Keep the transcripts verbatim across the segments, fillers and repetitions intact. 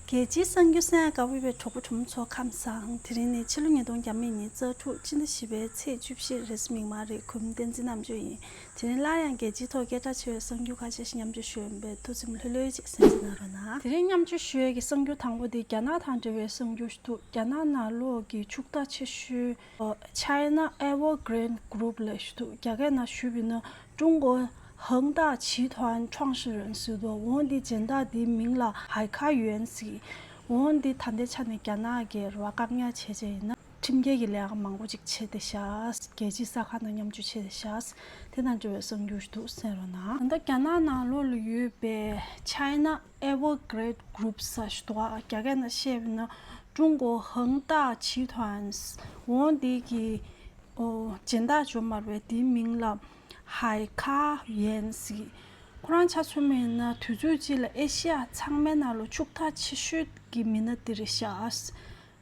རྒྱལ་སྤྱིའི་གསར་འགྱུར་གསན་ཡག་དགའ་བོད་པའི་གྲོགས་པོ་གྲོགས་མོ་ཚོ་ཁམས་བཟང་། དེ་རིང་ནི་ཕྱི་ལོ་ཉིས་སྟོང་ཉི་ཤུ་རྩ་དྲུག་སྤྱི་ཟླ་བཞི་པའི་ཚེས་བཅུ་བཞི་རེས་གཟའ་མིག་དམར་རེད། གུས་མོ་བསྟན་འཛིན་རྣམ་དཔྱོད་ཡིན། དེ་རིང་སླར་ཡང་རྒྱལ་སྤྱིའི་ཐོག་སྐད་གྲགས་ཆེ་བའི་གསར་འགྱུར་ཁ་ཤས་ཤིག་མཉམ་སྤྱོད་ཞུ་ཡོད་པས་ཐུགས་སེམས་ལྷོད་ལྷོད་ཅིག་གསན་གཟིགས་གནང་རོགས་གནང་། དེ་རིང་མཉམ་སྤྱོད་ཞུ་ཡས་ཀྱི་གསར་འགྱུར་དང་པོ་དེ་རྒྱ་ནག་དང་འབྲེལ་བའི་གསར་འགྱུར་ཞིག་འདུག་རྒྱ་ནག་ནང་ལོགས་ཀྱི་ཕྱུག་བདག་ཆེ་ཤོས་China Evergrande Group ལབ་ཞིག་འདུག་རྒྱ་སྐད་ནང་ཞུས་པ་ཡིན་ན 中国恒大集团创始人ཟེར་འདུག་འོ་འདི་སྦྱིན་བདག་འདིའི་མིང་ལ་ཧའེ་ཁ་ཡུན་ཟེར། འོ་འདི་ད་ལྟའི་ཆ་ནས་རྒྱ་ནག་གིས་ར་བ་བཀག་ཉར་བྱས་བྱས་ཡིན་ན་ཁྲིམས་འགལ་གྱི་ལས་ཀ་མང་པོ་ཅིག་བྱས་ཏེ་བཞག་རྒྱལ་སྤྱིའི་གསར་ཁང་དང་མཉམ་སྤྱོད་བྱས་ཏེ་བཞག་དེ་དང་འབྲེལ་བའི་གསར་འགྱུར་ཞིག་འདུག་གསན་རོགས་གནང་། ད་ལྟ་རྒྱ་ནག་ནང་ལོགས་ལ་ཡོད་པའི་China Evergrande Group ཟེར་ཞིག་འདུག་རྒྱ་སྐད་ནང་བཤད་པ་ཡིན་ན་中国恒大集团འོ་འདི་གི་ཨོ་སྦྱིན་བདག་ཅིག་ཡོད་མ་རེད་པས། དེའི་མིང་ལ་ཧའེ་ཁ་ཡན་ཟེར། ཁོ་རང་ཆ་མཚོན་པ་ཡིན་ན་དུས་ཚོད་གཅིག་ལ་ཨེ་ཤེ་ཡ་ཚང་མའི་ནང་ལ་ཕྱུག་བདག་ཆེ་ཤོས་ཀྱི་མི་སྣ་དེ་རེད་ཤག་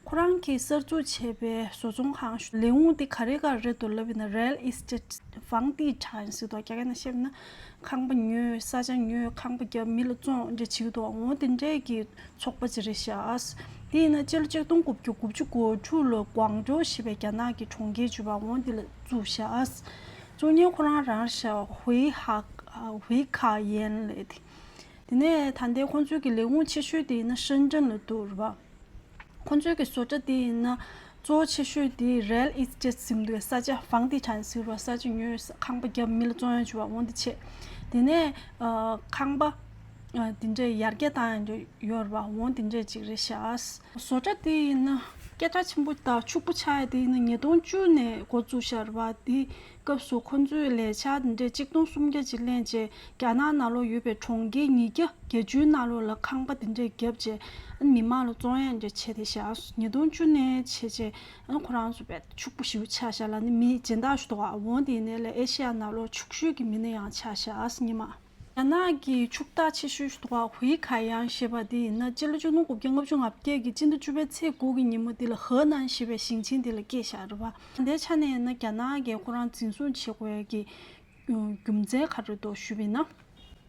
ཁོ་རང་གིས་གསར་འཛུགས་བྱས་པའི་བཟོ་ཚོང་ཁང་ལས་ཁུངས་དེ་ག་རེ་ག་རེ་རེད་འདུག་ལབ་ཡིན་ན་real estate房地产ཟེར་འདུག་རྒྱ་སྐད་ནང་བཤད་པ་ཡིན་ན་ཁང་པ་ཉོས། ས་ཆ་ཉོས། ཁང་པ་བརྒྱབ། མི་ལ་བཙོང་འདྲ་བྱེད་ཀྱི་འདུག་འོ་དེ་འདྲས་ཀྱི་ཚོགས་པ་ཅིག་རེད་ཤག་དེ་ཡིན་ན་སྤྱི་ལོ་ཆིག་སྟོང་དགུ་བརྒྱ་དགུ་བཅུ་གོ་དྲུག་ལོ་ཀུང་ཀྲོའུ་ཞེས་པའི་རྒྱ་ནག་གི་གྲོང་ཁྱེར་ཅིག་ཡོད་པ་འོ་དེ་ལ་བཙུགས་ཤག་བཙུགས་མཁན་ཁོ་རང་རང་ཤག་ཧུའེ་ཧ་ཧུའེ་ཁ་ཡན་ལབ་དེ། དེ་ནས་ད་ལྟའི་ཁོང་ཚོའི་གི་ལས་ཁུངས་ཆེ་ཤོས་དེ་ཡིན་ན་ཧྲེན་ཀྲེན་ལ་འདུག་རེད་པ། ཁོང་ཚོའི་གི་བཟོ་གྲྭ་དེ་ཡིན་ན་གཙོ་བོ་ཆེ་ཤོས་དེ་real estate ཟེར་འདུག་ས་ཆ་房地产ཟེར་བ་ས་ཆ་ཉོས་ཁང་པ་བརྒྱབ་མི་ལ་བཙོང་ཡ་བྱེད་པ་འོ་འདི་བྱེད། དེ་ནས་ཨ་ཁང་པ་ཨ་དེ་འདྲའི་ཡར་རྒྱས་བཏང་ཡ་འདྲ་ཡོད་རེད་པ། འོ་དེ་འདྲས་ཅིག་རེད་ཤག་བཟོ་གྲྭ་དེ་ཡིན་ན་སྐད་གྲགས་ཆེན་པོ་དང་ཕྱུག་པོ་ཆགས་ཡ་དེ་ཡིན་ན་ཉིས་སྟོང་བཅུ་ནས་འགོ་བཙུགས་ཤག་རེད་པ། དེ་སྐབས་སུ་ཁོང་ཚོས་ལས་འཆར་འདི་འདྲའི་ཆིག་སྟོང་སུམ་བརྒྱ་ཅིག་ལེན་བྱས་རྒྱ་ནག་ནང་ལོགས་ཡོད་པའི་གྲོང་ཁྱེར་ཉིས་བརྒྱ་བརྒྱད་ཅུའི་ནང་ལོགས་ལ་ཁང་པ་འདི་འདྲས་བརྒྱབ་བྱས་ཨ་ནི་མི་མང་ལ་བཙོང་ཡ་འདྲ་བྱས་ཏེ་བཞག་ཉིས་སྟོང་བཅུ་ནས་བྱས་བྱས་ཨ་ནི་ཁོ་རང་ཚོ་དཔེ་ཕྱུག་པོ་ཞེ་པོ་ཆགས་ཤག་ལ་ནི་མི་སྦྱིན་བདག་ཞིག་འདུག་ག་འོ་དེ་ནས་ལ་ཨེ་ཤེ་ཡ་ནང་ལོགས་ཕྱུག་ཤོས་ཀྱི་མི་སྣ་ཡང་ཆགས་ཤག་ཉི་མ། རྒྱ་ནག་གི་ཕྱུག་བདག་ཆེ་ཤོས་ཤིག་འདུག་ག་ཧུའེ་ཁ་ཡང་ཞེས་པ་དེ་ཡིན་ན་སྤྱི་ལོ་ཆིག་སྟོང་དགུ་བརྒྱ་ལྔ་བཅུ་ང་བརྒྱད་ཀྱི་སྤྱི་ཟླ་བཅུ་པའི་ཚེས་དགུ་གི་ཉིན་མོ་དེ་ལ་ཧེ་ནན་ཞེས་པའི་ཞིང་ཆེན་དེ་ལ་སྐྱེས་བཞག་རེད་པ། ད་ལྟའི་ཆ་ནས་ཡིན་ན་རྒྱ་ནག་གིས་ཁོ་རང་འཛིན་བཟུང་བྱེད་དགོས་ཀྱི་རྒྱུ་མཚན་ག་རེ་འདུག་ཞུས་པ་ཡིན་ན།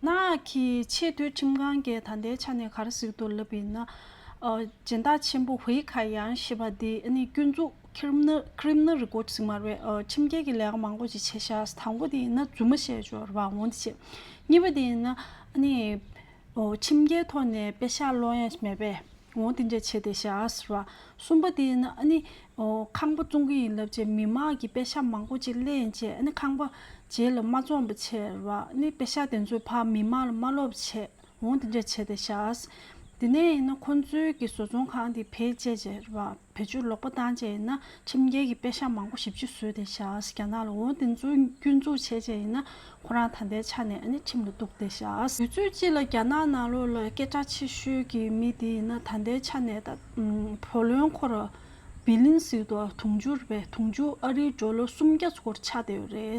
ནག་གི་ཆེས་མཐོའི་ཁྲིམས་ཁང་གིས་ད་ལྟའི་ཆ་ནས་ག་རེ་ཟེར་གྱི་འདུག་ལབ་པ་ཡིན་ན། ཨ་སྦྱིན་བདག་ཆེན་པོ་ཧུའེ་ཁ་ཡང་ཞེས་པ་དེ་ཨ་ནི་སྐྱོན་འཛུགས་Criminal Criminal Record ཟེར་མ་རེད། ཨ་ཁྲིམས་འགལ་གྱི་ལས་ཀ་མང་པོ་ཅིག་བྱས་ཤག་དང་པོ་དེ་ཡིན་ན་རྫུན་མ་བཤད་ཅོག་རེད་པ། འོ་འདི་བྱས། གཉིས་པ་དེ་ཡིན་ན་ཨ་ནི་ཨོ་ཁྲིམས་འགལ་ཐོག་ནས་པེ་ཤག་སློག་ཡ་མེད་པས། འོ་དེ་འདྲ་བྱས་ཏེ་བཞག་ཟེར་བ། གསུམ་པ་དེ་ཡིན་ན་ཨ་ནི་ཨོ་ཁང་པ་བཙོང་གི་ཡིན་ལབ་བྱས་མི་མང་གིས་པེ་ཤག་མང་པོ་ཅིག་ལེན་བྱས་ཨ་ནི་ཁང་པ་རྗེས་ལ་མ་བཙོང་པ་བྱས་རེད་པ། ཨ་ནི་པེ་ཤག་དེ་ཚོ་ཕར་མི་མང་ལ་མ་སློག་པ་བྱས། འོ་དེ་འདྲ་བྱས་ཏེ་བཞག་དེ་ནས་ཡིན་ན་ཁོང་ཚོའི་གི་བཟོ་ཚོང་ཁང་དེ་བེད་སྤྱད་བྱས་རེད་པ། བེད་སྤྱོད་ལོག་པ་བཏང་བྱས་ཡིན་ན་ཁྲིམས་འགལ་གྱི་པེ་ཤག་མང་པོ་ཞེ་པོ་ཅིག་བཟོས་ཏེ་བཞག་རྒྱ་ནག་ལ། འོ་དེ་ཚོ་སྐྱོན་འཛུགས་བྱས་བྱས་ཡིན་ན་ཁོ་རང་ད་ལྟའི་ཆ་ནས་ཨ་ནི་ཁྲིམས་ལ་གཏུགས་ཏེ་བཞག་དུས་ཚོད་གཅིག་ལ་རྒྱ་ནག་ནང་ལོགས་ལ་སྐད་གྲགས་ཆེ་ཤོས་ཀྱི་མི་དེ་ཡིན་ན་ད་ལྟའི་ཆ་ནས་ད་བུ་ལོན་ཁོ་ར་བི་ལིན་ཟེར་དུས་དུང་ཕྱུར་རེད་པས། དུང་ཕྱུར་ཨ་རིའི་ཌོ་ལར་སུམ་བརྒྱ་སྐོར་ཆགས་བསྡད་ཡོད་རེད།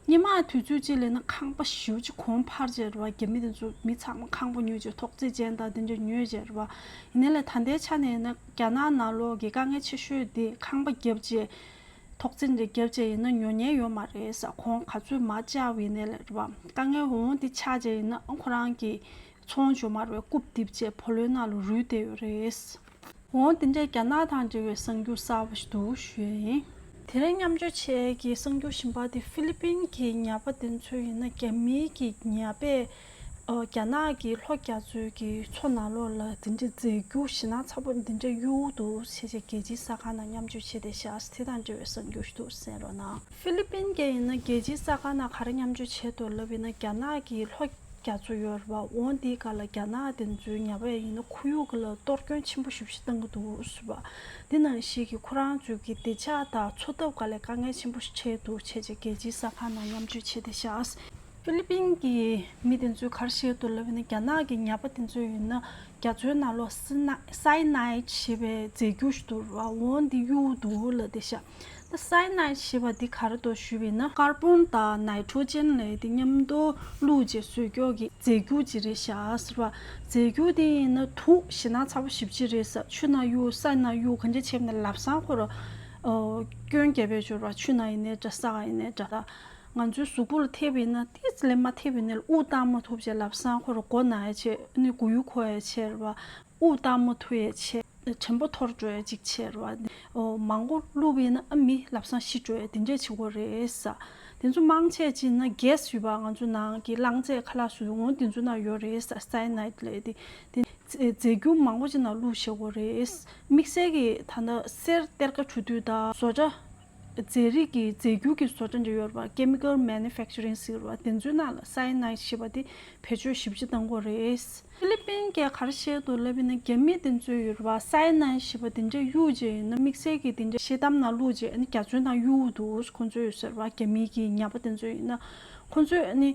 སྔོན་མ་དུས་ཚོད་གཅིག་ལ་ཡིན་ན་ཁང་པ་ཞེ་པོ་ཅིག་གོང་འཕར་བྱས་རེད་པ། རྒྱ་མི་དེ་ཚོ་མི་ཚང་མ་ཁང་པ་ཉོས་བྱས་ཐོག་བརྩེགས་ཅན་དང་དེ་འདྲ་ཉོས་བྱས་རེད་པ། ཡིན་ནའི་ལས་ད་ལྟའི་ཆ་ནས་ཡིན་ན་རྒྱ་ནག་ནང་ལོགས་ཀྱི་དཀའ་ངལ་ཆེ་ཤོས་དེ་ཁང་པ་བརྒྱབ་བྱས་ཐོག་བརྩེགས་འདྲ་བརྒྱབ་བྱས་ཡིན་ན་ཉོ་མཁན་ཡོད་མ་རེད་ས། གོང་ག་ཚོད་མར་བཅག་པ་ཡིན་ནའི་ལས་རེད་པ། དཀའ་ངལ་འོང་དེ་ཆགས་བྱས་ཡིན་ན་ཁོ་རང་གི་ཚོང་ཡོད་མ་རེད་པས། རྐུབ་རྡིབ་བྱས་བུ་ལོན་ནང་ལ་རུལ་བསྡད་ཡོད་རེད། འོ་དེ་འདྲའི་རྒྱ་ནག་དང་འབྲེལ་བའི་གསར་འགྱུར་གསར་པ་ཞིག་འདུག་ཞུ་ཡ་ཡིན། དེ་རིང་མཉམ་སྤྱོད་བྱེད་ཡས་ཀྱི་གསར་འགྱུར་གཞན་པ་དེ་ཧྥི་ལི་པིན་གྱི་ཉ་པ་དེ་ཚོ་ཡིན་ན་རྒྱ་མིའི་གི་ཉ་པས་ཨོ་རྒྱ་ནག་གི་ལྷོ་རྒྱ་མཚོའི་གི་མཚོ་ནང་ལོགས་ལ་དེ་འདྲའི་རྫས་འགྱུར་ཞེད་སྣང་ཚ་པོ་དེ་འདྲ་གཡུག་འདུག་བྱས་བྱས་རྒྱལ་སྤྱིའི་གསར་ཁང་ནང་མཉམ་སྤྱོད་བྱས་ཏེ་བཞག་དེ་དང་འབྲེལ་བའི་གསར་འགྱུར་ཞིག་འདུག་གསན་རོགས་གནང་། ཧྥི་ལི་པིན་གྱི་ཡིན་ན་རྒྱལ་སྤྱིའི་གསར་ཁང་ནང་ག་རེ་མཉམ་སྤྱོད་བྱས་འདུག་ལབ་ཡིན་ན་རྒྱ་ནག་གི་ལྷོ་རྒྱ་མཚོ་ཡོད་རེད་པ། འོ་འདིའི་སྒང་ལ་རྒྱ་ནག་དེ་ཚོའི་ཉ་པ་ཡིན་ན་ཁོར་ཡུག་ལ་གཏོར་སྐྱོན་ཆེན་པོ་ཞེ་པོ་ཅིག་བཏང་གི་འདུག་ཟེར་བ། འདི་ནང་བཞིན་གྱི་ཁོ་རང་ཚོའི་གི་བདེ་འཇགས་དང་འཚོ་ཐབས་སྒང་ལ་དཀའ་ངལ་ཆེན་པོ་ཞིག་འཕྲད་འདུག་བྱས་བྱས་རྒྱལ་སྤྱིའི་གསར་ཁང་ནང་མཉམ་སྤྱོད་བྱས་ཏེ་བཞག་ཧྥི་ལི་པིན་གྱི་མི་དེ་ཚོས་ག་རེ་བཤད་འདུག་ལབ་ན་རྒྱ་ནག་གི་ཉ་པ་དེ་ཚོ་ཡིན་ན་རྒྱ་མཚོའི་ནང་ལོགས་སི་ནའི་སའི་ནའིཌ་ཞེས་པའི་རྫས་འགྱུར་ཞིག་འདུག་ར། འོ་འདི་གཡུག་འདུག་ལབ་བསྡད་ཤག་ད་སའི་ནའིཌ་ཞེས་པ་འདི་ག་རེ་འདུག་ཞུས་པ་ཡིན་ན་ཀར་བོན་དང་ནའི་ཊྲོ་ཇེན་ལབ་ཡས་དེ་མཉམ་དུ་བླུགས་བྱས་བཟོས་ཀྱོག་གི་རྫས་འགྱུར་ཅིག་རེད་ཤག་ཟེར་བ། རྫས་འགྱུར་དེ་ཡིན་ན་དུག་ཞེད་སྣང་ཚ་པོ་ཞེ་པོ་ཅིག་རེད་ཟེར། ཆུ་ནང་གཡུག་ས་ནང་གཡུག་ག་འདྲ་བྱས་པ་ཡིན་ན་ལམ་སང་ཁོ་ར་ཨོ་སྐྱོན་རྒྱབ་པའི་སྦྱོར་བ་ཆུ་ནང་ཡིན་ནའི་འདྲ་ས་ཡིན་ནའི་འདྲ། ད་ང་ཚོའི་གཟུགས་པོ་ལ་ཐེབས་པ་ཡིན་ན་ཏོག་ཙམ་ལས་མ་ཐེབས་པ་ཡིན་ནའི་དབུགས་བཏང་མ་ཐུབ་བྱས་ལམ་སང་ཁོ་ར་མགོ་ན་ཡ་བྱས་ཨ་ནི་མགོ་ཡུ་འཁོར་ཡ་བྱས་རེད་བ། དབུགས་བཏང་མ་ཐུབ་ཡས་བྱས། དྲན་པ་འཐོར་འགྲོ་ཡས་ཅིག་བྱས་རེད་བ། ཨོ་མང་པོ་བླུགས་པ་ཡིན་ན་ཨ་མི་ལམ་སང་ཤི་འགྲོ་ཡས་དེ་འདྲས་བྱེད་དགོས་རེད་ས། དེ་ཚོ་མང་ཆེ་ཅིག་ན་གེ་སི་ཡོད་པ། ང་ཚོ་ནང་གི་རླངས་རྫས་ཁ་ལག་སུ་འོང་དེ་ཚོ་ནང་ཡོད་རེད་ས། སའི་ནའིཌ་ལབ་ཡས་དེ། དེ་རྫས་འགྱུར་མང་པོ་ཅིག་ནང་བླུགས་བཞག་དགོས་རེད། དམིགས་བསལ་གྱི་ད་ལྟ་གསེར་གཏེར་ཁ་བྲོ་དུས་དང་བཟོ་གྲྭ། རྫས་རིགས་ཀྱི་རྫས་འགྱུར་གྱི་བཟོ་གྲྭ་འདྲ་ཡོད་རེད་པ། chemical manufacturing ཟེར་བ་དེ་ཚོའི་ནང་ལ་སའི་ནའིཌ་ཞེས་པ་དེ་བེད་སྤྱོད་ཞིབ་ཅིག་གཏང་དགོས་རེད། ཧྥི་ལི་པིན་གྱིས་ག་རེ་བཤད་འདུག་ལབ་ཡིན་ན། རྒྱ་མི་དེ་ཚོས་ཡོད་རེད་པ། སའི་ནའིཌ་ཞེས་པ་དེ་འདྲ་གཡུག་བྱས་ཡིན་ན། དམིགས་བསལ་གྱི་དེ་འདྲ་ཤེལ་དམ་ནང་བླུགས་བྱས་ཨ་ནི་རྒྱ་མཚོའི་ནང་གཡུག་འདུག་ཁོང་ཚོས་ཟེར་བ། རྒྱ་མི་གི་ཉ་པ་དེ་ཚོ་ཡིན་ན་ཁོང་ཚོས་ཨ་ནི་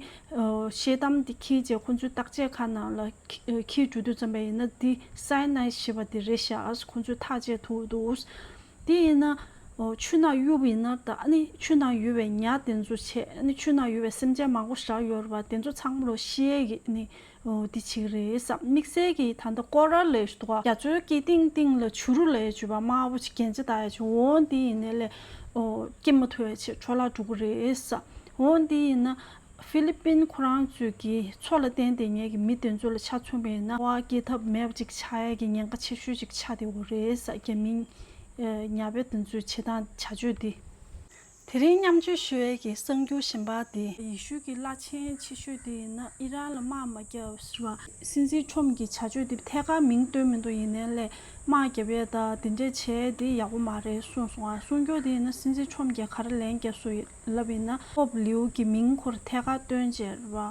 ཤེལ་དམ་དེ་འཁྱེར་བྱས་ཁོང་ཚོའི་བརྟག་དཔྱད་ཁང་ནང་ལ་འཁྱེར་འགྲོ་དུས་ཙམ་པ་ཡིན་ན། དེ་སའི་ནའིཌ་ཞེས་པ་དེ་རེད་ཤག་ཁོང་ཚོས་ཐག་བཅད་ཐུབ་འདུག་དེ་ཡིན་ན། ཨོ་ཆུ་ནང་གཡུག་པ་ཡིན་ན་ད་ཨ་ནི་ཆུ་ནང་ཡོད་པའི་ཉ་དེ་ཚོ་བྱས། ཨ་ནི་ཆུ་ནང་ཡོད་པའི་སེམས་ཅན་མང་པོ་ཞིག་ཡོད་རེད་པ། དེ་ཚོ་ཚང་མ་ལོ་ཤི་ཡས་ཀྱི་ཨ་ནི་ཨོ་དེ་བྱེད་ཀྱི་རེད་བསམ། དམིགས་བསལ་གྱི་ད་ལྟ་ཀོ་རལ་ལབ་ཡས་ཞིག་འདུག་ག་རྒྱ་མཚོའི་དཀྱིལ་སྟེང་སྟེང་ལ་བྱུ་རུ་ལབ་ཡས་བྱུ་བ་དམར་པོ་ཅིག་རྒྱན་ཆ་བཏགས་ཡས་བྱུ། འོ་དེ་ཡིན་ནའི་ལས་ཨོ་སྐྱེ་མ་ཐུབ་ཡས་བྱས་འཕྲོ་བརླག་འགྲོ་གི་རེད་བསམ། འོ་དེ་ཡིན་ན། ཧྥི་ལི་པིན་ཁོ་རང་ཚོས་ཀྱི་མཚོ་ལ་བརྟེན་བསྡད་མཁན་གྱི་མི་དེ་ཚོ་ལ་ཆ་མཚོན་པ་ཡིན་ན། ཕོ་བ་སྐྱེ་ཐབས་མེད་པ་ཅིག་ཆགས་ཡས་ཀྱི་ཉེན་ཁ་ཆེ་ཤོས་ཅིག་ཆགས་བསྡད་ཡོད་རེད་ས། རྒྱ་མིའི་ཨ་ཉ་པ་དེ་ཚོའི་བྱེད་སྟངས་བྱ་སྤྱོད་འདི། དེ་རིང་མཉམ་སྤྱོད་ཞུ་ཡས་ཀྱི་གསར་འགྱུར་གཞན་པ་དེ། ཡེ་ཤུ་གི་བླ་ཆེན་ཆེ་ཤོས་དེ་ཡིན་ན་ཨི་རན་ལ་དམག་མ་བརྒྱབ་ཟེར་བ། སྲིད་འཛིན་ཁྲོམ་གྱི་བྱ་སྤྱོད་དེ་ཐད་ཀར་མིང་བཏོན་མི་འདུག་ཡིན་ནའི་ལས་དམག་བརྒྱབ་ཡས་དང་དེ་འདྲས་བྱས་དེ་ཡག་པོ་མ་རེད་གསུངས་སོང་ང་། གསུང་རྒྱུ་དེ་ཡིན་ན་སྲིད་འཛིན་ཁྲོམ་གྱིས་ག་རེ་ལན་བརྒྱབ་སོང་ཡོད་ལབ་ཡིན་ན། པོབ་ལིའུ་གི་མིང་ཁོ་རང་ཐད་ཀར་བཏོན་བྱས་རེད་བ།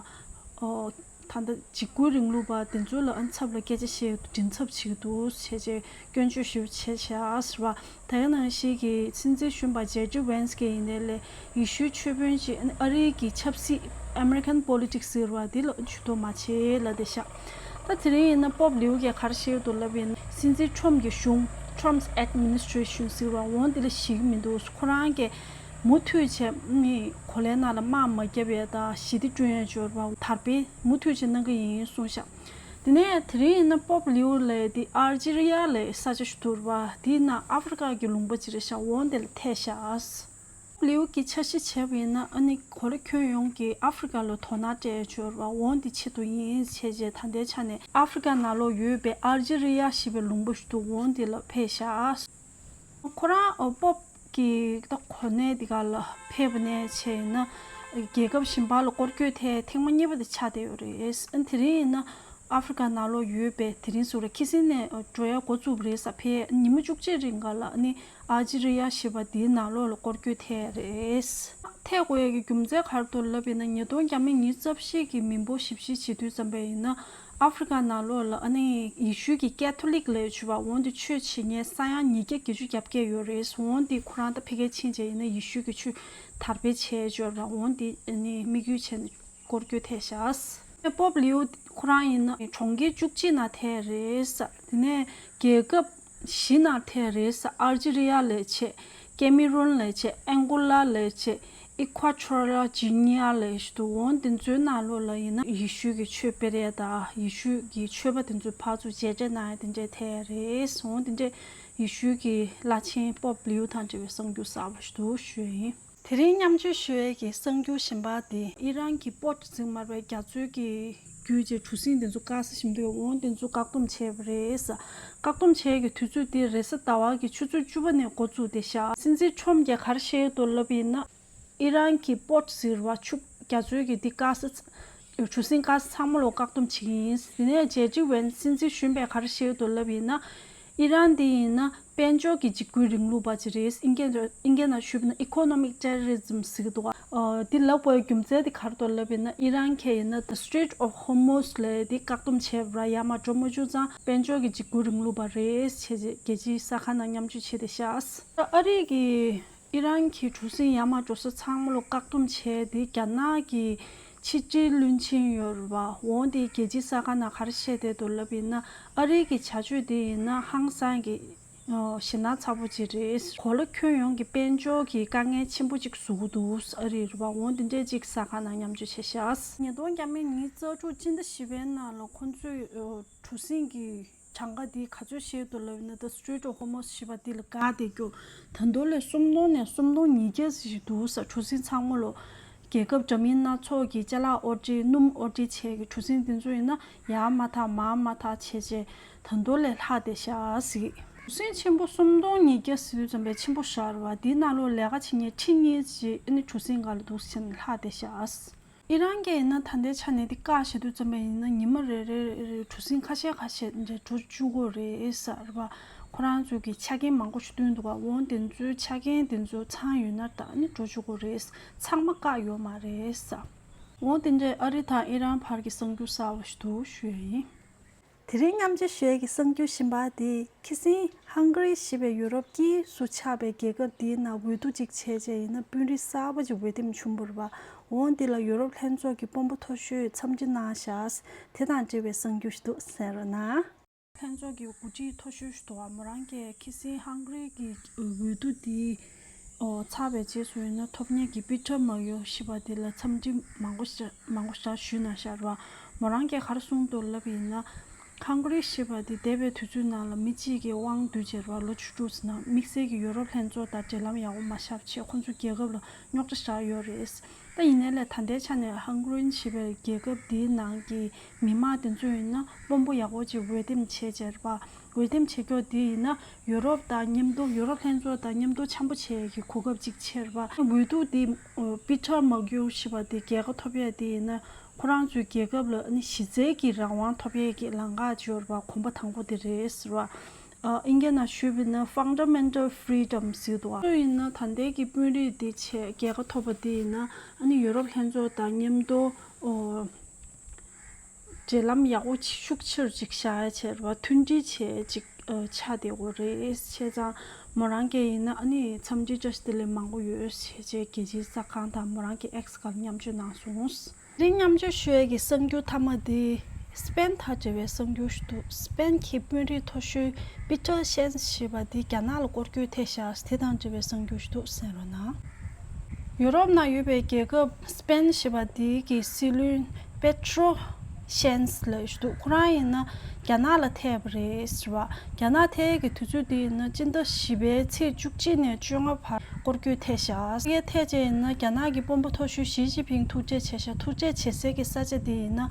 ཨོ་ད་ལྟ་འཇིགས་སྐུལ་རིང་ལུགས་པ་དེ་ཚོ་ལ་ཨ་ཚབ་ལ་སྐད་ཆ་བཤད་མགྲིན་ཚབ་བྱེད་ཀྱི་འདུག་བྱས་བྱས་སྐྱོན་བརྗོད་ཞེ་པོ་བྱས་བྱས་ཨ་ཟེར་བ། ད་ག་ནང་བཞིན་གྱི་སྲིད་འཛིན་གཞོན་པ་ཇེ་ཌི་ཝེན་སི་གིས་ཡིན་ནའི་ལས་ཡེ་ཤུའི་ཆོས་དཔོན་ཅིག་ཨ་རིའི་གི་ཆབ་སྲིད་American politics ཟེར་བ་འདི་ལ་ཇུས་གཏོགས་མ་བྱེད་ལབ་བསྡད་ཤག་ད་དེ་རིང་ཡིན་ན་པོབ་ལིའུ་གིས་ག་རེ་བཤད་འདུག་ལབ་ཡིན་ན། སྲིད་འཛིན་ཁྲོམ་གྱི་གཞུང་། Trump's administration ཟེར་བ་འོ་འདི་ལ་ཞེད་ཀྱི་མི་འདུག་ཁོ་རང་གིས་མུ་མཐུད་བྱས་ནི་གོ་ལའི་ནང་ལ་དམག་མ་བརྒྱབ་ཡས་དང་ཞི་བདེ་བསྐྲུན་ཡས་འབྱོར་བ་དར་སྤེལ་མུ་མཐུད་བྱས་གནང་གི་ཡིན་གསུངས་ཤག་དེ་ནས་དེ་རིང་ཡིན་ན་པོབ་ལིའུ་ལབ་དེ་ཨལ་ཇི་རི་ཡ་ལབ་ས་ཆ་ཞིག་འདུག་རེད་བ། དེ་ཡིན་ན་ཨ་ཧྥེ་རི་ཀ་གི་ལུང་པ་ཅིག་རེད་ཤག་འོ་འདི་ལ་ཐད་ཤག་ལིའུ་གིས་འཆར་གཞི་བྱས་པ་ཡིན་ན་ཨ་ནི་གོ་ལ་ཁྱོན་ཡོངས་ཀྱི་ཨ་ཧྥེ་རི་ཀ་ལ་དོ་སྣང་སྤྲད་ཡས་འབྱོར་བ་འོ་འདི་ཆེད་དུ་ཡིན་བྱས་རྗེས་ད་ལྟའི་ཆ་ནས་ཨ་ཧྥེ་རི་ཀ་ནང་ལོགས་ཡོད་པའི་ཨལ་ཇི་རི་ཡ་ཞེས་པའི་ལུང་པ་ཞིག་འདུག་འོ་འདི་ལ་ཕེབས་ཤག་ཁོ་རང་ཨོ་པོབ་ཀྱི་ད་གོ་གནས་འདི་ག་ལ་ཕེབས་པ་ནས་བྱས་ན་རྒྱལ་ཁབ་གཞན་པ་ལ་སྐོར་སྐྱོད་དེ་ཐེངས་མ་གཉིས་པ་དེ་ཆགས་བསྡད་ཡོད་རེད། ཨ་དེ་རིང་ཡིན་ན་ཨ་ཧྥེ་རི་ཀ་ནང་ལོགས་ཡོད་པའི་དེ་རིང་སུ་རེད། ཁི་སི་ནས་འགྲོ་ཡ་འགོ་བཙུགས་པ་རེད་ས། ཕེབས་ཉིན་མོ་བཅུ་གཅིག་རིང་ག་ལ་ནི་ཨལ་ཇི་རི་ཡ་ཞེས་པ་དེའི་ནང་ལོགས་ལ་སྐོར་སྐྱོད་ཐད་རེད། ཐད་དགོས་ཡ་གི་རྒྱུ་མཚན་ག་རེ་འདུག་ལབ་ཡིན་ན་ཉིས་སྟོང་བརྒྱ་མེད་ཉི་ཤུ་རྩ་བཞི་གི་མི་འབོར་ཞིབ་བཤེར་བྱེད་དུས་ཙམ་པ་ཡིན་ན། ཨ་ཧྥེ་རི་ཀ་ནང་ལོགས་ལ་ཨ་ནི་ཡེ་ཤུ་གི་ཀེ་ཐོ་ལིག་ལབ་ཡས་བྱུས་པ་འོ་འདི་ཆོས་བྱེད་མཁན་ས་ཡ་ཉིས་བརྒྱ་བརྒྱད་ཅུ་གྱ་བརྒྱད་ཡོད་རེད། འོ་འདི་ཁོ་རང་ད་ཕ་གིར་ཕྱིན་བྱས་ཡིན་ན་ཡེ་ཤུ་གི་ཆོས་དར་སྤེལ་བྱས་འབྱོར་བ་འོ་འདི་ཨ་ནི་དམིགས་ཡུལ་བྱས་ནས་སྐོར་སྐྱོད་ཐད་ཤག་པོབ་ལིའུ་ཁོ་རང་ཡིན་ན་གྲོང་ཁྱེར་བཅུ་གཅིག་ནང་ཐད་རེད་ས། དེ་ནས་རྒྱལ་ཁབ་བཞི་ནང་ཐད་རེད་ས། ཨལ་ཇི་རི་ཡ་ལབ་བྱས། ཀེ་མི་རུན་ལབ་བྱས། ཨན་གོ་ལ་ལབ་བྱས། ཨི་ཁུ་ཨ་ཊོ་རི་ཡལ་གྷི་ནི་ཡ་ལབ་བྱས་འདུག་འོ་དེ་ཚོའི་ནང་ལོགས་ལ་ཡིན་ན་ཡེ་ཤུ་གི་ཆོས་སྤེལ་ཡས་དང་ཡེ་ཤུ་གི་ཆོས་པ་དེ་ཚོ་ཕར་ཚུར་མཇལ་འཕྲད་གནང་ཡས་དེ་འདྲས་ཐད་རེད། འོ་དེ་འདྲས་ཡེ་ཤུ་གི་བླ་ཆེན་པོབ་ལིའུ་དང་འབྲེལ་བའི་གསར་འགྱུར་གསར་པ་ཞིག་འདུག་ཞུ་ཡས་ཡིན། དེ་རིང་མཉམ་སྤྱོད་ཞུ་ཡས་ཀྱི་གསར་འགྱུར་གཞན་པ་དེ་ཨི་རན་གྱི་པོར་ཊི་ཟེར་མར་བའི་རྒྱ་མཚོའི་གི་བརྒྱུད་བྱས་གྲུ་གཟིངས་དེ་ཚོ་བཀག་ས་ཞིག་འདུག་འོ་དེ་ཚོ་བཀག་སྡོམ་བྱས་པ་རེད། བཀག་སྡོམ་བྱས་ཀྱི་དུས་ཚོད་དེ་རེས་གཟའ་ཟླ་བ་གི་ཆུ་ཚོད་བཅུ་པ་ནས་འགོ་བཙུགས་ཏེ་ཤག་སྲིད་འཛིན་ཁྲོམ་གྱིས་ག་རེ་བཤད་ཀྱི་འདུག་ལབ་ཡིན་ན། ཨི་རན་གྱི་པོར་ཊི་ཟེར་བ་ཆུ་རྒྱ་མཚོའི་གི་འདི་བཀག་ས་གྲུ་གཟིངས་བཀག་ས་ཚང་མ་ལོ་བཀག་སྡོམ་བྱེད་ཀྱི་ཡིན། དེ་ནས་ཇེ་ཌི་ཝེན་སྲིད་འཛིན་གཞོན་པས་ག་རེ་བཤད་ཀྱི་འདུག་ལབ་ཡིན་ན། ཨི་རན་འདི་ཡིན་ན་དཔལ་འབྱོར་གྱི་འཇིགས་སྐུལ་རིང་ལུགས་པ་ཅིག་རེད། ཨིན་སྐད་ཨིན་སྐད་ནང་ཞུས་པ་ན་economic terrorism ཟེར་གྱི་འདུག་ཨ་འདི་ལབ་དགོས་རྒྱུ་མཚན་དེ་ག་རེ་འདུག་ལབ་ཡིན་ན་ཨི་རན་གྱིས་ཡིན་ན་the Strait of Hormuz ལབ་དེ་བཀག་སྡོམ་བྱས་པ་ར་ཡར་མར་འགྲོ་མ་བཅུག་ཙང་དཔལ་འབྱོར་གྱི་འཇིགས་སྐུལ་རིང་ལུགས་པ་རེད་བྱས་རྗེས་རྒྱལ་སྤྱིའི་གསར་ཁང་ནང་མཉམ་སྤྱོད་བྱས་ཏེ་ཤག་ཨ་རི་གི་ཨི་རན་གྱི་གྲུ་གཟིངས་ཡར་མར་འགྲོ་ས་ཚང་མ་ལོ་བཀག་སྡོམ་བྱས་ཏེ་རྒྱ་ནག་གི་ཕྱི་དྲིལ་བློན་ཆེན་ཡོད་རེད་བ། འོ་དེ་རྒྱལ་སྤྱིའི་གསར་ཁང་ནང་ག་རེ་བཤད་བསྡད་འདུག་ལབ་ཡིན་ན་ཨ་རི་གི་བྱ་སྤྱོད་དེ་ཡིན་ན་ཧང་སང་གི་ཞེད་སྣང་ཚ་པོ་ཅིག་རེད། གོ་ལ་ཁྱོན་ཡོངས་ཀྱི་དཔལ་འབྱོར་གྱི་དཀའ་ངལ་ཆེན་པོ་ཅིག་བཟོ་གི་འདུག་ཨ་རི་རེད་བ། འོ་དེ་འདྲས་ཅིག་གསར་ཁང་ནང་མཉམ་སྤྱོད་བྱས་ཤག་ཉིས་སྟོང་བརྒྱ་མེད་ཉི་ཤུ་རྩ་དྲུག་སྤྱི་ཟླ་བཞི་པའི་ནང་ལ་ཁོང་ཚོས་གྲུ་གཟིངས་ཀྱི་གྲངས་ཀ་འདི་ག་ཚོད་བཤད་འདུག་ལབ་ན། The Strait of Hormuz ཞེས་པ་འདི་ལ་བཀག་བསྡད་རྒྱུ་ད་དུང་ལས་སུམ་སྟོང་ནས་སུམ་སྟོང་ཉིས་བརྒྱ་ཞིག་འདུག་ས། གྲུ་གཟིངས་ཚང་མ་ལོ་ རྒྱལ་ཁབ་འདྲ་མིན་སྣ་ཚོགས་ཀྱི་ཅ་ལག་ཨོ་ཊི་སྣུམ་ཨོ་ཊི་བྱས་ཀྱི་གྲུ་གཟིངས་དེ་ཚོ་ཡིན་ན་ཡར་མ་ཐག་མར་མ་ཐག་བྱས་བྱས་ད་མདོ་ལས་ལྷག་བསྡད་ཤག་ཟེར། གྲུ་གཟིངས་ཆེན་པོ་སུམ་སྟོང་ཉིས་བརྒྱ་ཟེར་དུས་ཙམ་པའི་ཆེན་པོ་ཞིག་རེད་བ། དེའི་ནང་ལོགས་ལས་ཀ་བྱེད་མཁན་ཁྲི་གཉིས་ཅིག་ཨ་ནི་གྲུ་གཟིངས་སྒང་ལ་འདུག་ཟེར་ནས་ལྷག་བསྡད་ཤག་ཨི་རན་གྱིས་ཡིན་ན་ད་ལྟའི་ཆ་ནས་འདི་བཀག་བྱེད་དུས་ཙམ་པ་ཡིན་ན་ཉི་མ་རེ་རེ་རེ་རེ་གྲུ་གཟིངས་ཁ་ཤས་ཁ་ཤས་འདྲ་འགྲོ་བཅུག་གི་རེད་ཟེར་བ། ཁོ་རང་ཚོ་གི་ཆ་རྐྱེན་མང་པོ་ཞིག་བསྟུན་འདུག་ག་འོ་དེ་ཚོའི་ཆ་རྐྱེན་དེ་ཚོ་ཚང་ཡོད་ན་ད་ནི་འགྲོ་བཅུག་གི་རེད། ཚང་མ་བཀག་ཡོད་མ་རེད་ཟེར། འོ་དེ་འདྲའི་ཨ་རི་དང་ཨི་རན་བར་གྱི་གསར་འགྱུར་གསར་པ་ཞིག་འདུག་ཞུ་ཡ་ཡིན། དེ་རིང་མཉམ་སྤྱོད་ཞུ་ཡས་ཀྱི་གསར་འགྱུར་གཞན་པ་དེ་ཁི་སིང་ཧང་གྷ་རི་ཞེས་པའི་ཡུ་རོབ་དཀྱིལ་སུ་ཆགས་པའི་རྒྱལ་ཁབ་དེའི་ནང་འོས་བསྡུ་ཅིག་བྱས་རྗེས་ཡིན་ན་དཔོན་རིགས་གསར་པ་ཅིག་འོས་འདེམས་བྱུང་བ་རེད་པ། འོ་འདི་ལ་ཡུ་རོབ་ལྷན་ཚོགས་ཀྱི་དཔོན་པོ་མཐོ་ཤོས་འཚམས་འདྲི་གནང་བཞག་དེ་དང་འབྲེལ་བའི་གསར་འགྱུར་ཞིག་འདུག་གསན་རོགས་གནང་། ལྷན་ཚོགས་ཀྱི་འགོ་ཁྲིད་མཐོ་ཤོས་ཤིག་འདུག་པ། མོ་རང་གིས་ཁི་སིང་ཧང་གྷ་རི་གི་འོས་བསྡུ་དེ་ཨོ་ཚར་བའི་རྗེས་སུ་ཡིན་ན་ཐོབ་མཁན་གྱི་པི་ཊར་མར་ཡོ་ཞེས་པ་དེ་ལ་འཚམས་འདྲི་མང་པོ་ཞིག་མང་པོ་ཞིག་ཞུས་གནང་ཤག་རེད་པ། མོ་རང་གིས་ག་རེ་གསུངས་འདུག་ལབ་ཡིན་ན། ཧང་གྷ་རི་ཞེས་པ་དེ་འདས་པའི་དུས་ཚོད་ནང་ལ་མི་གཅིག་གི་དབང་སྡུད་བྱས་རེད་པ། ལོ་བཅུ་དྲུག་ཙམ་ནང་དམིགས་བསལ་གྱི་ཡོ་རོབ་ལྷན་ཚོགས་དང་འབྲེལ་ལམ་ཡག་པོ་མ་བཞག་བྱས་ཁོང་ཚོ་རྒྱལ་ཁབ་ལ་རྙོག་དྲ་བཞག་ཡོད་རེད། ད་ཡིན་ནའི་ལས་ད་ལྟའི་ཆ་ནས་ཧང་གྷ་རི་ཞེས་པའི་རྒྱལ་ཁབ་འདིའི་ནང་གི་མི་མང་དེ་ཚོ་ཡིན་ན་དཔོན་པོ་ཡག་པོ་ཅིག་འོས་འདེམས་བྱས་བྱས་རེད་པ། འོས་འདེམས་བྱེད་ཀྱོག་འདི་ཡིན་ན་ཡུ་རོབ་དང་མཉམ་དུ་ཡུ་རོབ་ལྷན་ཚོགས་དང་མཉམ་དུ་འཆམ་པོ་བྱེད་ཡས་ཀྱི་གོ་སྐབས་ཅིག་ཆགས་རེད་པ། འོས་བསྡུ་འདི་པི་ཊར་མར་ཀིའུ་ཞེས་པ་འདི་རྒྱལ་ཁ་ཐོབ་ཡས་འདི་ཡིན་ན་ཁོ་རང་ཚོའི་རྒྱལ་ཁབ་ལ་ཨ་ནི་གཞི་རྩའི་གི་རང་དབང་ཐོབ་ཡས་ཀྱི་ལམ་ཁ་ཅིག་ཡོད་རེད་པ། གོམ་པ་དང་པོ་དེ་རེད་ཟེར་བ། ཨ་ཨིན་སྐད་ནང་ཞུས་པ་ཡིན་ན་Fundamental Freedom ཟེར་འདུག་པ། ཡིན་ན་ད་ལྟའི་གི་དཔོན་རིགས་འདི་བྱས་རྒྱལ་ཁ་ཐོབ་པ་འདི་ཡིན་ན་ཨ་ནི་ཡུ་རོབ་ལྷན་ཚོགས་དང་མཉམ་དུ་ཨོ་འབྲེལ་ལམ་ཡག་པོ་ཅིག་ཤུགས་ཆེ་རུ་ཅིག་བཞག་ཡ་བྱས་རེད་པ། མཐུན་སྒྲིལ་བྱས་ཅིག་ཨ་ཆགས་བསྡད་ཡོད་རེད། བྱས་ཙང་མོ་རང་གིས་ཡིན་ན་ཨ་ནི་འཚམས་འདྲི་བཀྲ་ཤིས་བདེ་ལེགས་མང་པོ་ཡོད་བྱས་རྗེས་རྒྱལ་སྤྱིའི་གསར་ཁང་དང་མོ་རང་གི་ཨེགས་སྒང་ལ་མཉམ་སྤྱོད་གནང་སོང་། དེ་རིང་མཉམ་སྤྱོད་ཞུ་ཡས་ཀྱི་གསར་འགྱུར་མཐའ་མ་དེ་སི་པེན་དང་འབྲེལ་བའི་གསར་འགྱུར་ཞིག་འདུག་སི་པེན་གྱི་དཔོན་རིགས་མཐོ་ཤོས་པི་ཊར་ཤན་ཞེས་པ་དེ་རྒྱ་ནག་ལ་སྐོར་སྐྱོད་ཐེབས་ཤག་དེ་དང་འབྲེལ་བའི་གསར་འགྱུར་ཞིག་འདུག་གསན་རོགས་གནང་། ཡུ་རོབ་ནང་ཡོད་པའི་རྒྱལ་ཁབ་སི་པེན་ཞེས་པ་དེ་གི་སྲིད་བློན་པེ་ཏྲོ་ཤན་ལབ་ཞིག་འདུག་ཁོ་རང་ཡིན་ན་རྒྱ་ནག་ལ་ཐེབས་པ་རེད་ཟེར་བ། རྒྱ་ནག་ཐེབས་ཀྱི་དུས་ཚོད་དེ་ཡིན་ན་སྤྱི་ཟླ་བཞི་པའི་ཚེས་བཅུ་གཅིག་ནས་བཅོ་ལྔ་བར་སྐོར་སྐྱོད་ཐེབས་ཤག་ཡེ་ཐེབས་རྗེས་ཡིན་ན་རྒྱ་ནག་གི་དཔོན་པོ་མཐོ་ཤོས་ཞི་ཅིན་ཕིང་ཐུག་འཕྲད་བྱས་ཤག་ཐུག་འཕྲད་བྱེད་སའི་གི་ས་ཆ་དེ་ཡིན་ན་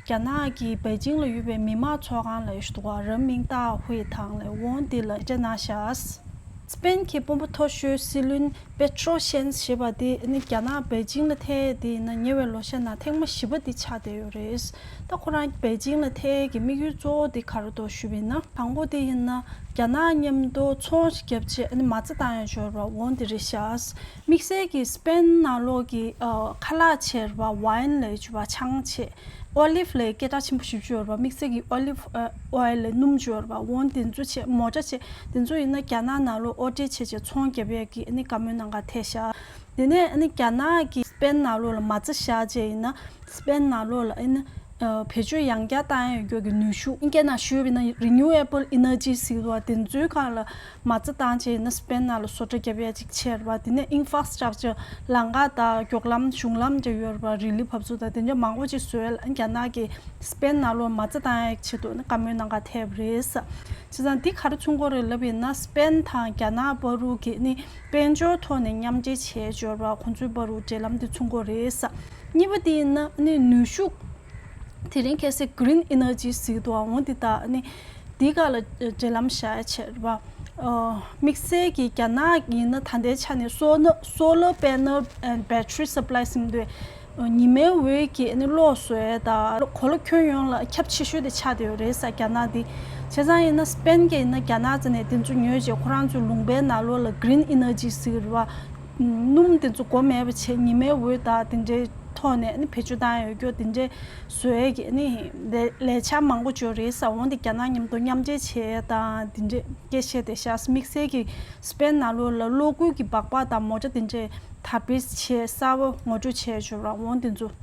རྒྱ་ནག་གི་པེ་ཅིང་ལ་ཡོད་པའི་མི་དམངས་ཚོགས་ཁང་ལ་ཡོད་འདུག་ག་ར་མིང་ཏཱ་ཧུའེ་ཐང་ལས་འོང་དེ་ལ་འཕྲད་གནང་ཤག་སི་པེན་གྱི་དཔོན་པོ་མཐོ་ཤོས་སྲིད་བློན་པེ་ཏྲོ་ཤན་ཞེས་པ་དེ་ནི་རྒྱ་ནག་པེ་ཅིང་ལ་ཐེབས་དེ་ཡིན་ན་ཉེ་བའི་ལོ་ཤས་ནང་ཐེངས་མ་བཞི་པ་དེ་ཆགས་བསྡད་ཡོད་རེད། ད་ཁོ་རང་པེ་ཅིང་ལ་ཐེབས་ཀྱི་དམིགས་ཡུལ་གཙོ་བོ་དེ་ག་རེ་འདུག་ཞུས་པ་ཡིན་ན། དང་པོ་དེ་ཡིན་ན་རྒྱ་ནག་མཉམ་དུ་ཚོང་ཞིག་བརྒྱབ་བྱས་ཨ་ནི་མ་རྩ་བཏང་ཡ་འབྱོར་བ་འོང་དེ་རེད་ཤག་དམིགས་བསལ་གྱི་སི་པེན་ནང་ལོགས་ཀྱི་ཨ་ཁ་ལག་བྱས་པ་ཝའིན་ལབ་ཡ་བྱས་པ་ཆང་བྱས། ཨོ་ལིབ་ལ་སྐད་གྲགས་ཆེན་པོ་ཞེ་པོ་ཅིག་ཡོད་རེད་པ། དམིགས་བསལ་གྱི་ཨོ་ལིབ་ཨོ་ཡིལ་ལ་སྣུམ་ཅིག་ཡོད་རེད་པ། འོ་དེ་ཚོ་བྱས་མོ་ཊ་བྱས་དེ་ཚོ་ཡིན་ན་རྒྱ་ནག་ནང་ལོགས་ཨོ་ཊེ་བྱས་བྱས་ཚོང་རྒྱབ་ཡས་ཀྱི་ཨ་ནི་བཀའ་མོལ་གནང་ག་ཐད་བཞག་དེ་ནས་ཨ་ནི་རྒྱ་ནག་གིས་སི་པེན་ནང་ལོགས་ལ་མ་རྩ་བཞག་བྱས་ཡིན་ན་སི་པེན་ནང་ལོགས་ལ་ཨ་ནི་ཨ་བེད་སྤྱོད་ཡང་བསྐྱར་བཏང་ཡས་ཡོད་རྒྱུ་གི་ནུས་ཤུགས། ཨིན་སྐད་ནང་ཞུས་པ་ཡིན་ན་Renewable Energy ཟེར་བ་དེ་ཚོའི་སྒང་ལ་མ་རྩ་བཏང་བྱས་ཡིན་ན་སི་པེན་ནང་ལ་བཟོ་གྲྭ་རྒྱབ་ཡས་ཅིག་བྱས་རེད་པ། དེ་ནས་Infrastructure ལམ་ཁ་དང་མགྱོགས་ལམ་གཞུང་ལམ་ཅིག་ཡོད་རེད་པ། རི་ལི་བབས་ཚུགས་དང་དེ་འདྲ་མང་པོ་ཅིག་བཟོ་ཡས་ལ་རྒྱ་ནག་གིས་སི་པེན་ནང་ལོགས་མ་རྩ་བཏང་ཡས་ཆེད་དུ་ནི་བཀའ་མོལ་གནང་ག་ཐད་པ་རེད། བྱས་ཙང་འདི་ག་རེ་མཚོན་གྱི་རེད་ལབ་ཡིན་ན་སི་པེན་དང་རྒྱ་ནག་བར་དུ་གི་ནི་དཔལ་འབྱོར་ཐོག་ནས་མཉམ་འབྲེལ་བྱས་འབྱོར་བ་ཁོང་ཚོའི་བར་དུ་འབྲེལ་ལམ་འདི་མཚོན་གྱི་རེད། གཉིས་པ་དེ་ཡིན་ན་ནི་ནུས་ཤུགས། དེ་རིང་ཁ་སང་Green Energy ཟེར་གྱི་འདུག་འོ་འདི་དག་ནི་འདི་ག་ལ་འབྲེལ་ལམ་བཞག་ཡ་བྱས་རེད་པ། ཨ་དམིགས་བསལ་གྱི་རྒྱ་ནག་ཡིན་ན་ད་ལྟའི་ཆ་ནས་Solar Solar Panel and Battery Supply ཟེར་གྱི་འདུག་ཉི་མའི་འོད་ཀྱི་ནི་གློག་བཟོ་ཡས་དང་གོ་ལ་ཁྱོན་ཡོངས་ལ་ཁྱབ་ཆེ་ཤོས་དེ་ཆགས་བསྡད་ཡོད་རེད་ས་རྒྱ་ནག་འདི། བྱས་ཙང་ཡིན་ན་སི་པེན་གྱིས་ཡིན་ན་རྒྱ་ནག་རྩ་ནས་དེ་ཚོ་ཉོས་རྗེས་ཁོ་རང་ཚོའི་ལུང་པའི་ནང་ལོགས་ལ་Green Energy ཟེར་གྱི་རེད་པ། སྣུམ་དེ་ཚོ་སྒོ་མེད་པ་བྱས་ཉི་མའི་འོད་དང་དེ་འདྲའི་ཐོག་ནས་ནི་བེད་སྤྱོད་བཏང་ཡོད་རྒྱུ་དེ་འདྲའི་བཟོ་ཡས་ཀྱི་ནི་ལས་ལས་འཆར་མང་པོ་ཅིག་ཡོད་རེད་ས། འོ་འདི་རྒྱ་ནག་མཉམ་དུ་མཉམ་འབྲེལ་བྱས་དང་དེ་འདྲའི་སྐད་ཆ་དེ་བཞག་དམིགས་བསལ་གྱི་སི་པེན་ནང་ལོགས་ལ་གློག་སྒུལ་གྱི་སྦག་སྦག་དང་མོ་ཊ་དེ་འདྲའི་དར་སྤེལ་བྱས་གསར་པ་ངོ་སྤྲོད་བྱས་ཡོད་ར། འོ་འདི་ཚོ།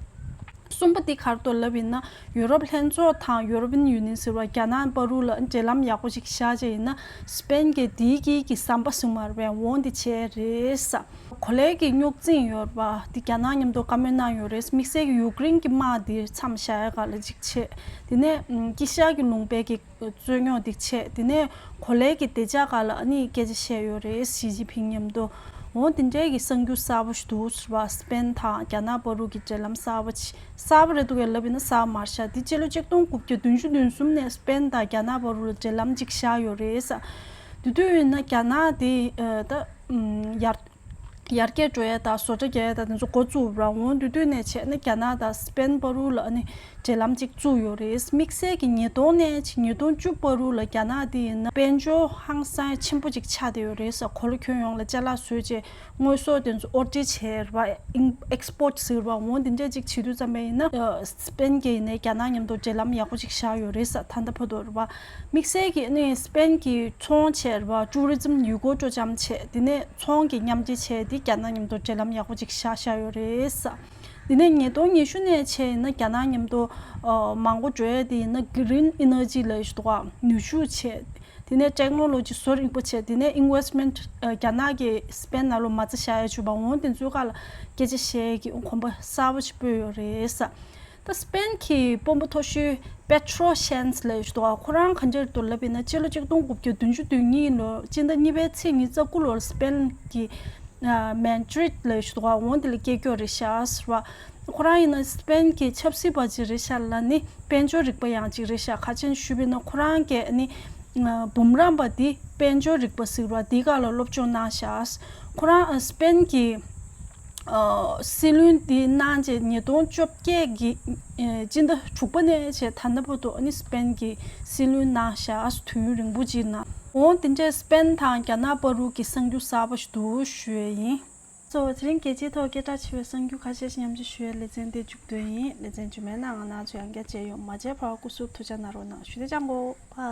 གསུམ་པ་འདི་ག་རེ་འདུག་ལབ་ཡིན་ན་ཡུ་རོབ་ལྷན་ཚོགས་དང་European Union ཟེར་བ་རྒྱ་ནག་བར་དུ་ལ་འབྲེལ་ལམ་ཡག་པོ་ཞིག་བཞག་བྱས་ཡིན་ན་སི་པེན་གྱི་དེའི་དཀྱིལ་གྱི་ཟམ་པ་ཟེར་མ་རེད་པས། འོ་འདི་བྱས་རེད་ས། གོ་ལའི་གི་རྙོག་འཛིང་ཡོད་པ་འདི་རྒྱ་ནག་མཉམ་དུ་བཀའ་མོལ་གནང་ཡོད་རེད། དམིགས་བསལ་གྱི་ཡུཀ་རེན་གྱི་དམག་འདི་མཚམས་བཞག་ཡ་ག་ལ་ཅིག་བྱས། དེ་ནས་ཨམ་དཀྱིལ་ཤར་གྱི་ལུང་པའི་གི་རྩོད་རྙོག་འདི་བྱས། དེ་ནས་གོ་ལའི་གི་བདེ་འཇགས་སྒང་ལ་ཨ་ནི་སྐད་ཆ་བཤད་ཡོད་རེད། ཞི་ཅིན་ཕིང་མཉམ་དུ། འོ་དེ་འདྲའི་གི་གསར་འགྱུར་གསར་པ་ཞིག་འདུག་ཟེར་བ། སི་པེན་དང་རྒྱ་ནག་བར་དུ་གི་འབྲེལ་ལམ་གསར་པ་ཞིག་གསར་པ་རེད་འདུག་གས། ལབ་ཡིན་ན་གསར་པ་མ་རེད་ཤག་འདི་སྤྱི་ལོ་ཆིག་སྟོང་དགུ་བརྒྱ་བདུན་ཅུ་དོན་གསུམ་ནས་སི་པེན་དང་རྒྱ་ནག་བར་དུ་ལ་འབྲེལ་ལམ་ཅིག་བཞག་ཡོད་རེད་ཟེར། དེ་དུས་ཡིན་ན་རྒྱ་ནག་དེ་ཨ་ད་ཨམ་ཡར་ཡར་རྒྱས་འགྲོ་ཡ་དང་བཟོ་གྲྭ་རྒྱག་ཡ་དང་དེ་ཚོ་འགོ་བཙུགས་པ་རེད་པ། འོ་དེ་དུས་ནས་བྱས་ན་རྒྱ་ནག་དང་སི་པེན་བར་དུ་ལ་ཨ་ནི་འབྲེལ་ལམ་ཅིག་བཙུགས་ཡོད་རེད། དམིགས་བསལ་གྱི་ཉིས་སྟོང་ནས་ཉིས་སྟོང་བཅུ་བར་དུ་ལ་རྒྱ་ནག་དེ་ཡིན་ན་དཔལ་འབྱོར་ཧང་སང་ཆེན་པོ་ཅིག་ཆགས་བསྡད་ཡོད་རེད་ཟེར། གོ་ལ་ཁྱོན་ཡོངས་ལ་ཅ་ལག་བཟོས་བྱས་དངོས་ཟོག་དེ་ཚོ་ཨོར་ཌར་བྱས་རེད་པ། ཨིན་ཨེག་སི་པོར་ཊི་ཟེར་བ། འོ་དེ་འདྲ་ཅིག་བྱེད་དུས་ཙམ་པ་ཡིན་ན་ཨ་སི་པེན་གྱིས་ནས་རྒྱ་ནག་མཉམ་དུ་འབྲེལ་ལམ་ཡག་པོ་ཅིག་བཞག་ཡོད་རེད་ཟེར། ད་ལྟ་བར་དུ་རེད་པ། དམིགས་བསལ་གྱི་ནི་སི་པེན་གྱི་ཚོང་བྱས་རེད་པ། ཊུ་རི་ཛིམ་ཡུལ་སྐོར་སྤྲོ་འཆམ་བྱས། དེ་ནས་ཚོང་གི་མཉམ་འབྲེལ་བྱས་ཏེ་རྒྱ་ནག་མཉམ་དུ་འབྲེལ་ལམ་ཡག་པོ་ཅིག་བཞག་བཞག་ཡོད་རེད་ཟེར། དེ་ནས་ཉིས་སྟོང་ཉི་ཤུ་ནས་བྱས་ཡིན་ན་རྒྱ་ནག་མཉམ་དུ་ཨ་མང་པོ་འགྲོ་ཡ་དེ་ཡིན་ན་གི་རིན་ཨི་ནར་ཇི་ལབ་ཡ་ཞིག་འདུག་ག་ནུས་ཤུགས་བྱས། དེ་ནས་ཊེག་ནོ་ལོ་ཇི་བཟོ་རིག་པ་བྱས། དེ་ནས་ཨིན་ཝེ་སི་མེན་ཊི་ཨ་རྒྱ་ནག་གིས་སི་པེན་ནང་ལོགས་མ་རྩ་བཞག་ཡ་བྱུང་བ། འོ་དེ་ཚོའི་སྐོར་ལ་སྐད་ཆ་བཤད་ཡ་གི་གོམ་པ་གསར་པ་ཞིག་སྤོས་ཡོད་རེད་ཟེར། ད་སི་པེན་གྱི་དཔོན་པོ་མཐོ་ཤོས་པེ་ཏྲོ་ཤན་ལབ་ཡ་ཞིག་འདུག་ག་ཁོ་རང་ག་འདྲ་འདུག་ལབ་ཡིན་ན་སྤྱི་ལོ་ཆིག་སྟོང་དགུ་བརྒྱ་བདུན་ཅུ་དོན་གཉིས་ལོ་སྤྱི་ཟླ་གཉིས་པའི་ཚེས་ཉི་ཤུ་རྩ་དགུ་ལོར་སི་པེན་གྱི་ཨ་མེ་ཌི་རིད་ལབ་ཡ་ཞིག་འདུག་ག་འོ་དེ་ལ་སྐྱེས་ཡོད་རེད་ཤག་ཟེར་བ། ཁོ་རང་ཡིན་ན་སི་པེན་གྱི་ཆབ་སྲིད་པ་ཅིག་རེད་ཤག་ལ་ནི་དཔལ་འབྱོར་རིག་པ་ཡང་ཅིག་རེད་ཤག་ག་ཅི་ཞུས་པ་ཡིན་ན་ཁོ་རང་གིས་ནི་ཨ་འབུམ་རམས་པ་འདི་དཔལ་འབྱོར་རིག་པ་ཟེར་བ་འདི་སྒང་ལ་སློབ་སྦྱོང་གནང་ཤག་ཁོ་རང་ཨ་སི་པེན་གྱི་ཨ་སྲིད་བློན་འདི་གནང་རྗེས་ཉིས་སྟོང་བཅོ་བརྒྱད་ཀྱི་ཨ་སྤྱི་ཟླ་དྲུག་པ་ནས་བྱས་ད་ལྟ་བར་དུ་ཨ་ནི་སི་པེན་གྱི་སྲིད་བློན་གནང་ཤག་དུས་ཡུན་རིང་པོ་ཅིག་ནང་། འོ་དེ་འདྲའི་སི་པེན་དང་རྒྱ་ནག་བར་དུ་གི་གསར་འགྱུར་གསར་པ་ཞིག་འདུག་ཞུ་ཡས་ཡིན། གཙོ་བོ་དེ་རིང་རྒྱལ་སྤྱིའི་ཐོག་སྐད་གྲགས་ཆེ་བའི་གསར་འགྱུར་ཁ་ཤས་ཤིག་མཉམ་སྤྱོད་ཞུ་ཡས་ལེ་ཚན་འདི་མཇུག་བསྡུས་ཡིན། ལེ་ཚན་རྗེས་མའི་ནང་ང་རང་ཚོ་ཡང་བསྐྱར་མཇལ་ཡོང་། མ་མཇལ་བར་སྐུ་གཟུགས་ཐུགས་ཅག་གནང་རོགས་གནང་། ཞུ་བདེ་ཅང་གོ། བྷའི།